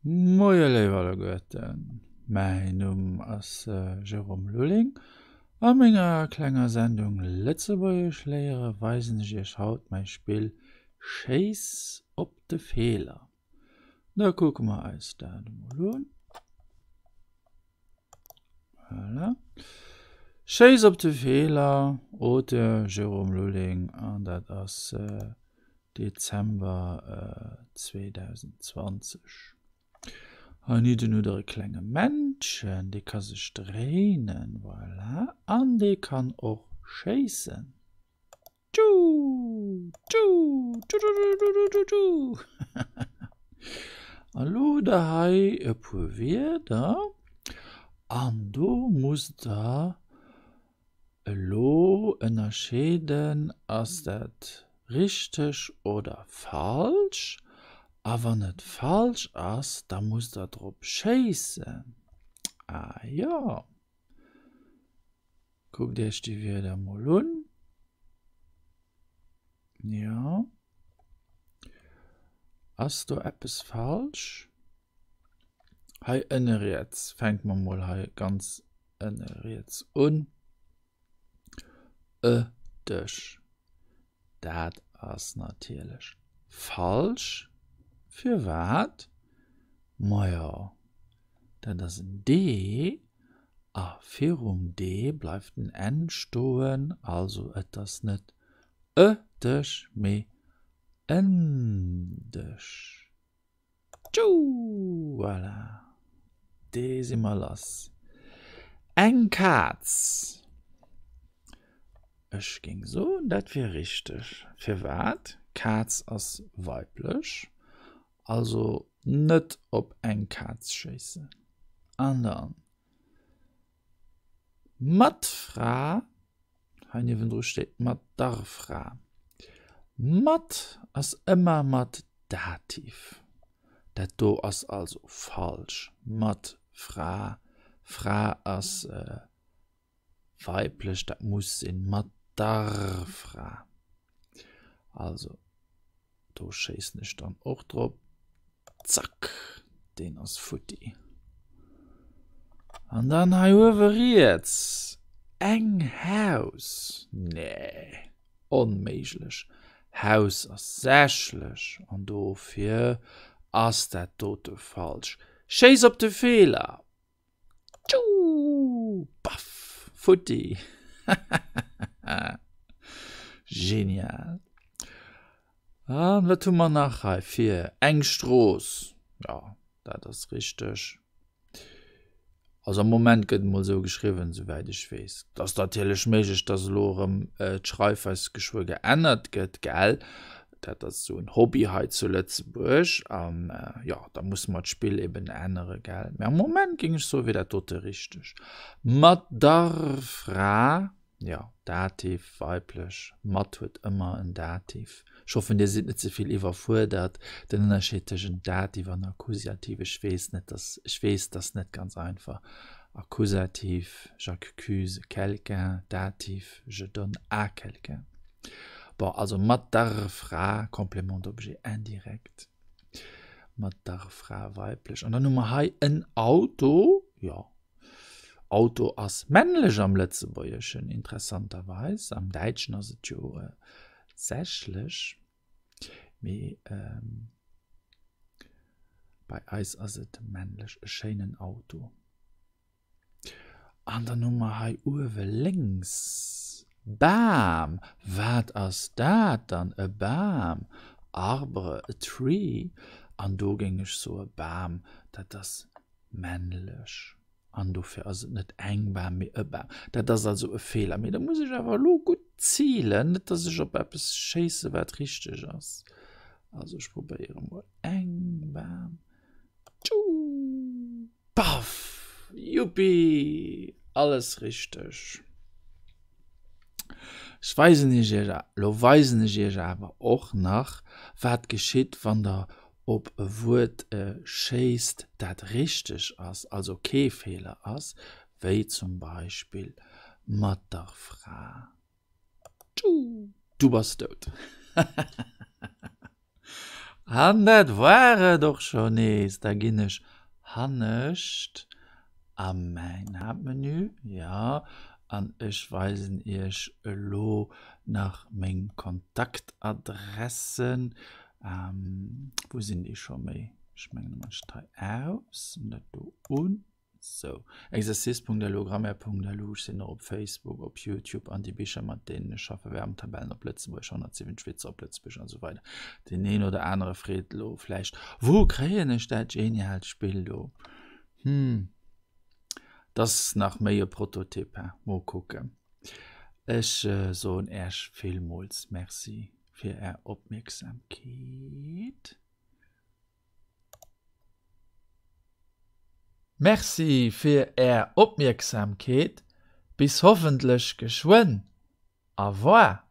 Moie léif alleguerten, mäin Numm ass Jérôme Lulling. A menger klenger Sendung Lëtzebuergesch léiere weisen ech iech haut mäi Spill Schéiss op de Feeler. Da kucke mer eis dat emol un. Voilà. Schéiss op de Feeler, Auteur Jérôme Lulling an dat ass Dezember 2020. Heinidden hutt der e klenge Männchen, dee ka sech dréinen, voilà, an dee kann och schéissen. Tschu, tschu, tschu-tschu-tschu-tschu-tschu-tschu. A lo hutt der hei e puer Wierder an do musst der Elo ënnerscheeden, ass dat richteg oder falsch? A wann et falsch ass, da musst der drop schéissen. Ah jo. Kuckt iech déi Wierder mol un. Jo. Ass do eppes falsch? Hei ënne riets, fänke mer mol hei ganz ënne riets un. E Dësch. Dat ass natierlech falsch. Firwat? Majo, dat ass en D a virum D bleift en N stoen, also et ass net e Dësch, mee en Dësch. Tschou! Voilà, dee si mer lass. Eng Kaz. Ech géing soen, dat wier richteg. Firwat? Kaz ass weiblech, also net op eng Kaz schéissen. An dann mat Fra, hei niewendru steet mat der Fra. Mat ass ëmmer mat Dativ. Dat do ass also falsch. Mat Fra, Fra ass weiblech, dat muss sinn mat der Fra. Also do schéissen ech dann och drop. Zack, deen ass futti. An dann hei uewe riets eng Haus. Nee, onméiglech. Haus ass sächlech an dofir ass dat dote falsch. Schéiss op de Feeler! Tschuu! Baff! Futti! Genial! An wat hu mer nach hei fir eng Strooss? Jo, dat ass richteg. Also am Moment gëtt emol esou geschriwwen, souwäit ech weess. Et ass natierlech méiglech, datt elo erëm d'Schreifweis geschwë geännert gëtt, gell? Dat ass esou en Hobby hei zu Lëtzebuerg an jo, da musse mer d'Spill eben ännere, gell? Mee am Moment géing ech soen, wier dat dote richteg. Mat der Fra Jo, Dativ, weiblech, mat huet ëmmer en Dativ. Ech hoffen, Dir sidd net ze vill iwwerfuerdert. Den Ënnerscheed tëschent Dativ an Akkusativ, ech weess net, dass, ech weess, dat ass net ganz einfach. Akkusativ, j'accuse quelqu'un, Dativ, je donne à quelqu'un. Bon, also mat der Fra, Complément d'objet indirect, mat der Fra, weiblech. An dann hu mer hei en Auto, jo, Auto ass männlech am Lëtzebuergeschen, interessanterweis. Am Däitschen ass et jo sächlech, mee bei eis ass et männlech, e schéinen Auto. An dann hu mer hei uewe lénks Bam. Wat ass dat dann? E Bam, arbre, a tree. An do géing ech soe Bam, dat ass männlech an dofir ass et net eng Bam, mee e Bam. Dat ass also e Feeler. Mee da muss ech awer elo gutt zilen, net datt ech op eppes schéisse wat richteg ass. Also ech probéiere mol eng Bam. Tschuu! Paff! Juppi! Alles richteg. Ech weisen iech iech, lo weisen ech iech awer och nach, wat geschitt, wann der op e Wuert schéisst, dat richteg ass, also kee Feeler ass, wéi zum Beispill mat der Fra. Tschu, du bass dout! An dat war et och scho nees. Da ginn ech hannescht a mäin Haaptmenü, jo, an ech weisen iech elo nach meng Kontaktadressen. Wou sinn déi scho méi? Ech mengen, da maachen ech dat hei aus an dat do un. Sou, Exercice.lu, Grammaire.lu, ech sinn och op Facebook, op Youtube an déi Bicher mat deenen ech schaffe, Verbentabellen op Lëtzebuergesch, 170 Witzer op Lëtzebuergesch an esou weider. Deen een oder anere freet elo vläicht, Wou kréien ech dat geniaalt Spill do? Hm, 't ass nach méi e Prototyp, he, mol kucken. Ech soen Äech villmools Merci fir Är Opmierksamkeet. Merci fir Är Opmierksamkeet, bis hoffentlech geschwënn. Au revoir.